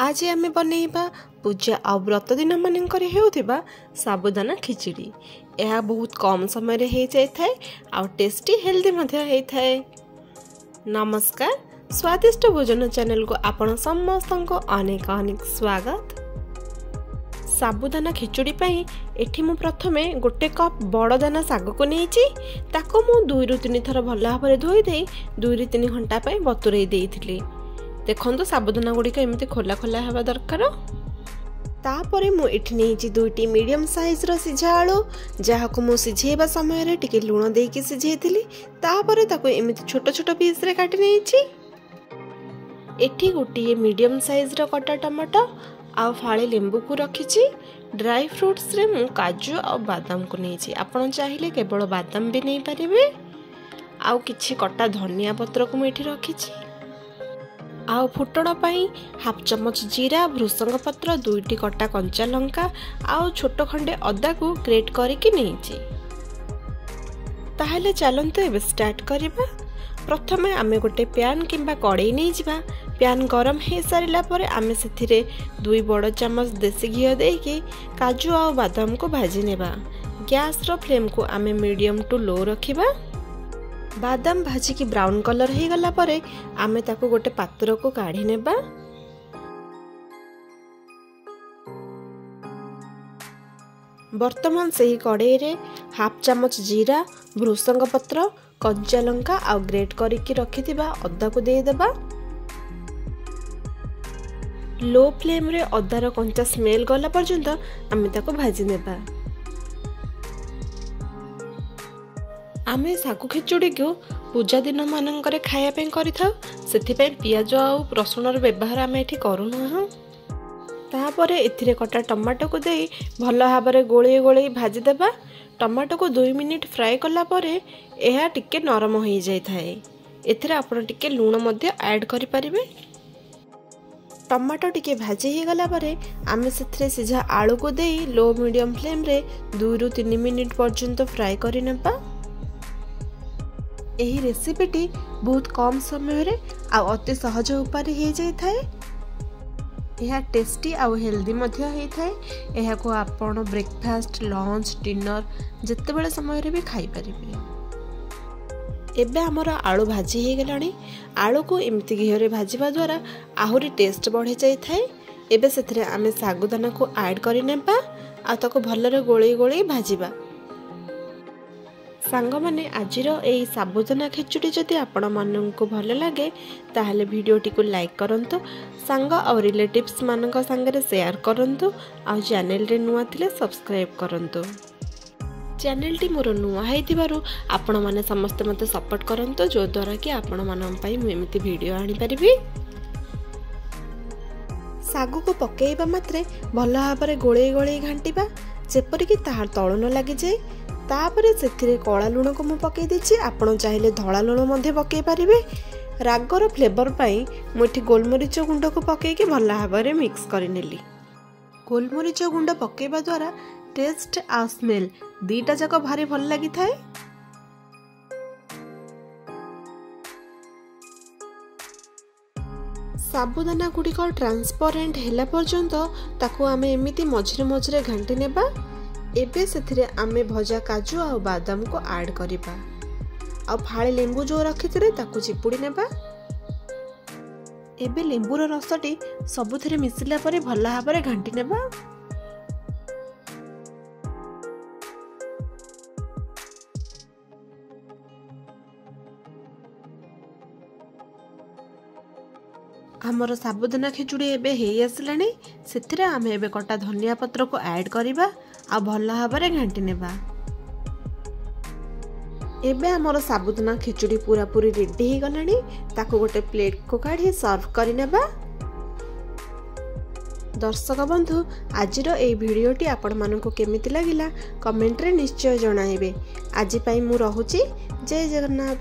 ଆଜି ଆମେ ବନେଇବା ପୂଜା ଆଉ ବ୍ରତ ଦିନମାନଙ୍କରେ ହେଉଥିବା ସାବୁଦାନା ଖିଚିଡ଼ି। ଏହା ବହୁତ କମ୍ ସମୟରେ ହେଇଯାଇଥାଏ ଆଉ ଟେଷ୍ଟି ହେଲ୍ଦି ମଧ୍ୟ ହେଇଥାଏ। ନମସ୍କାର, ସ୍ୱାଦିଷ୍ଟ ଭୋଜନ ଚ୍ୟାନେଲକୁ ଆପଣ ସମସ୍ତଙ୍କୁ ଅନେକ ଅନେକ ସ୍ୱାଗତ। ସାବୁଦାନା ଖିଚୁଡ଼ି ପାଇଁ ଏଠି ମୁଁ ପ୍ରଥମେ 1 କପ୍ ବଡ଼ ଦାନା ଶାଗକୁ ନେଇଛି। ତାକୁ ମୁଁ 2ରୁ 3 ଥର ଭଲ ଭାବରେ ଧୋଇ ଦେଇ 2ରୁ 3 ଘଣ୍ଟା ପାଇଁ ବତୁରେଇ ଦେଇଥିଲି। ଦେଖନ୍ତୁ, ସାବୁଦାନା ଗୁଡ଼ିକ ଏମିତି ଖୋଲା ଖୋଲା ହେବା ଦରକାର। ତାପରେ ମୁଁ ଏଠି ନେଇଛି 2ଟି ମିଡ଼ିୟମ୍ ସାଇଜ୍ର ସିଝା ଆଳୁ, ଯାହାକୁ ମୁଁ ସିଝେଇବା ସମୟରେ ଟିକେ ଲୁଣ ଦେଇକି ସିଝେଇଥିଲି। ତାପରେ ତାକୁ ଏମିତି ଛୋଟ ଛୋଟ ପିସ୍ରେ କାଟି ନେଇଛି। ଏଠି ଗୋଟିଏ ମିଡ଼ିୟମ୍ ସାଇଜ୍ର କଟା ଟମାଟୋ ଆଉ ଫାଳେ ଲେମ୍ବୁକୁ ରଖିଛି। ଡ୍ରାଇ ଫ୍ରୁଟ୍ସରେ ମୁଁ କାଜୁ ଆଉ ବାଦାମକୁ ନେଇଛି। ଆପଣ ଚାହିଁଲେ କେବଳ ବାଦାମ ବି ନେଇପାରିବେ। ଆଉ କିଛି କଟା ଧନିଆ ପତ୍ରକୁ ମୁଁ ଏଠି ରଖିଛି। ଆଉ ଫୁଟଣ ପାଇଁ ହାଫ୍ ଚାମଚ ଜିରା, ଭୃସଙ୍ଗ ପତ୍ର, 2ଟି କଟା କଞ୍ଚା ଲଙ୍କା ଆଉ ଛୋଟ ଖଣ୍ଡେ ଅଦାକୁ ଗ୍ରେଟ୍ କରିକି ନେଇଛି। ତାହେଲେ ଚାଲନ୍ତୁ ଏବେ ଷ୍ଟାର୍ଟ କରିବା। ପ୍ରଥମେ ଆମେ ଗୋଟେ ପ୍ୟାନ୍ କିମ୍ବା କଡ଼େଇ ନେଇଯିବା। ପ୍ୟାନ୍ ଗରମ ହେଇସାରିଲା ପରେ ଆମେ ସେଥିରେ 2 ବଡ଼ ଚାମଚ ଦେଶୀ ଘିଅ ଦେଇକି କାଜୁ ଆଉ ବାଦାମକୁ ଭାଜି ନେବା। ଗ୍ୟାସ୍ର ଫ୍ଲେମ୍କୁ ଆମେ ମିଡ଼ିୟମ୍ ଟୁ ଲୋ ରଖିବା। ବାଦାମ ଭାଜିକି ବ୍ରାଉନ୍ କଲର୍ ହେଇଗଲା ପରେ ଆମେ ତାକୁ ଗୋଟେ ପାତ୍ରକୁ କାଢ଼ି ନେବା। ବର୍ତ୍ତମାନ ସେହି କଡ଼େଇରେ ହାଫ୍ ଚାମଚ ଜିରା, ଭୃସଙ୍ଗ ପତ୍ର, କଞ୍ଚା ଲଙ୍କା ଆଉ ଗ୍ରେଟ୍ କରିକି ରଖିଥିବା ଅଦାକୁ ଦେଇଦେବା। ଲୋ ଫ୍ଲେମ୍ରେ ଅଦାର କଞ୍ଚା ସ୍ମେଲ୍ ଗଲା ପର୍ଯ୍ୟନ୍ତ ଆମେ ତାକୁ ଭାଜି ନେବା। ଆମେ ଶାଗୁ ଖିଚୁଡ଼ିକୁ ପୂଜା ଦିନମାନଙ୍କରେ ଖାଇବା ପାଇଁ କରିଥାଉ, ସେଥିପାଇଁ ପିଆଜ ଆଉ ରସୁଣର ବ୍ୟବହାର ଆମେ ଏଠି କରୁନାହୁଁ। ତାପରେ ଏଥିରେ କଟା ଟମାଟୋକୁ ଦେଇ ଭଲ ଭାବରେ ଗୋଳେଇ ଗୋଳେଇ ଭାଜିଦେବା। ଟମାଟୋକୁ 2 ମିନିଟ୍ ଫ୍ରାଏ କଲା ପରେ ଏହା ଟିକେ ନରମ ହୋଇଯାଇଥାଏ। ଏଥିରେ ଆପଣ ଟିକେ ଲୁଣ ମଧ୍ୟ ଆଡ଼୍ କରିପାରିବେ। ଟମାଟୋ ଟିକେ ଭାଜି ହେଇଗଲା ପରେ ଆମେ ସେଥିରେ ସିଝା ଆଳୁକୁ ଦେଇ ଲୋ ମିଡ଼ିୟମ୍ ଫ୍ଲେମ୍ରେ 2ରୁ 3 ମିନିଟ୍ ପର୍ଯ୍ୟନ୍ତ ଫ୍ରାଏ କରିନେବା। ଏହି ରେସିପିଟି ବହୁତ କମ୍ ସମୟରେ ଆଉ ଅତି ସହଜ ଉପାୟରେ ହେଇଯାଇଥାଏ। ଏହା ଟେଷ୍ଟି ଆଉ ହେଲ୍ଦି ମଧ୍ୟ ହେଇଥାଏ। ଏହାକୁ ଆପଣ ବ୍ରେକଫାଷ୍ଟ, ଲଞ୍ଚ, ଡିନର ଯେତେବେଳେ ସମୟରେ ବି ଖାଇପାରିବେ। ଏବେ ଆମର ଆଳୁ ଭାଜି ହେଇଗଲାଣି। ଆଳୁକୁ ଏମିତି ଘିଅରେ ଭାଜିବା ଦ୍ୱାରା ଆହୁରି ଟେଷ୍ଟ ବଢ଼ିଯାଇଥାଏ। ଏବେ ସେଥିରେ ଆମେ ଶାଗୁଦାନାକୁ ଆଡ଼୍ କରିନେବା ଆଉ ତାକୁ ଭଲରେ ଗୋଳେଇ ଗୋଳେଇ ଭାଜିବା। ସାଙ୍ଗମାନେ, ଆଜିର ଏଇ ସାବୁଦାନା ଖେଚୁଡ଼ି ଯଦି ଆପଣମାନଙ୍କୁ ଭଲ ଲାଗେ ତାହେଲେ ଭିଡ଼ିଓଟିକୁ ଲାଇକ୍ କରନ୍ତୁ, ସାଙ୍ଗ ଆଉ ରିଲେଟିଭ୍ସ ମାନଙ୍କ ସାଙ୍ଗରେ ସେୟାର କରନ୍ତୁ ଆଉ ଚ୍ୟାନେଲରେ ନୂଆ ଥିଲେ ସବସ୍କ୍ରାଇବ୍ କରନ୍ତୁ। ଚ୍ୟାନେଲଟି ମୋର ନୂଆ ହେଇଥିବାରୁ ଆପଣମାନେ ସମସ୍ତେ ମୋତେ ସପୋର୍ଟ କରନ୍ତୁ, ଯଦ୍ୱାରା କି ଆପଣମାନଙ୍କ ପାଇଁ ମୁଁ ଏମିତି ଭିଡ଼ିଓ ଆଣିପାରିବି। ଶାଗୁକୁ ପକାଇବା ମାତ୍ରେ ଭଲ ଭାବରେ ଗୋଳେଇ ଗୋଳେଇ ଘାଣ୍ଟିବା, ଯେପରିକି ତାହା ତଳୁ ନ ଲାଗିଯାଏ। ତାପରେ ସେଥିରେ କଳା ଲୁଣକୁ ମୁଁ ପକାଇ ଦେଇଛି। ଆପଣ ଚାହିଁଲେ ଧଳା ଲୁଣ ମଧ୍ୟ ପକାଇ ପାରିବେ। ରାଗର ଫ୍ଲେଭର ପାଇଁ ମୁଁ ଏଠି ଗୋଲମରିଚ ଗୁଣ୍ଡକୁ ପକାଇକି ଭଲ ଭାବରେ ମିକ୍ସ କରିନେଲି। ଗୋଲମରିଚ ଗୁଣ୍ଡ ପକାଇବା ଦ୍ୱାରା ଟେଷ୍ଟ ଆଉ ସ୍ମେଲ୍ ଦୁଇଟା ଯାକ ଭାରି ଭଲ ଲାଗିଥାଏ। ସାବୁଦାନା ଗୁଡ଼ିକ ଟ୍ରାନ୍ସପରେଣ୍ଟ ହେଲା ପର୍ଯ୍ୟନ୍ତ ତାକୁ ଆମେ ଏମିତି ମଝିରେ ମଝିରେ ଘାଣ୍ଟି ନେବା। ଏବେ ସେଥିରେ ଆମେ ଭଜା କାଜୁ ଆଉ ବାଦାମକୁ ଆଡ଼୍ କରିବା ଆଉ ଫାଳେ ଲେମ୍ବୁ ଯେଉଁ ରଖିଥିଲେ ତାକୁ ଚିପୁଡ଼ି ନେବା। ଏବେ ଲେମ୍ବୁର ରସଟି ସବୁଥିରେ ମିଶିଲା ପରେ ଭଲ ଭାବରେ ଘାଣ୍ଟି ନେବା। ଆମର ସାବୁଦାନା ଖିଚୁଡ଼ି ଏବେ ହେଇ ଆସିଲାଣି। ସେଥିରେ ଆମେ ଏବେ କଟା ଧନିଆ ପତ୍ରକୁ ଆଡ଼୍ କରିବା ଆଉ ଭଲ ଭାବରେ ଘାଣ୍ଟି ନେବା। ଏବେ ଆମର ସାବୁଦାନା ଖିଚୁଡ଼ି ପୁରାପୁରି ରେଡ଼ି ହେଇଗଲାଣି। ତାକୁ ଗୋଟେ ପ୍ଲେଟ୍କୁ କାଢ଼ି ସର୍ଭ କରିନେବା। ଦର୍ଶକ ବନ୍ଧୁ, ଆଜିର ଏଇ ଭିଡ଼ିଓଟି ଆପଣମାନଙ୍କୁ କେମିତି ଲାଗିଲା କମେଣ୍ଟରେ ନିଶ୍ଚୟ ଜଣାଇବେ। ଆଜି ପାଇଁ ମୁଁ ରହୁଛି। ଜୟ ଜଗନ୍ନାଥ।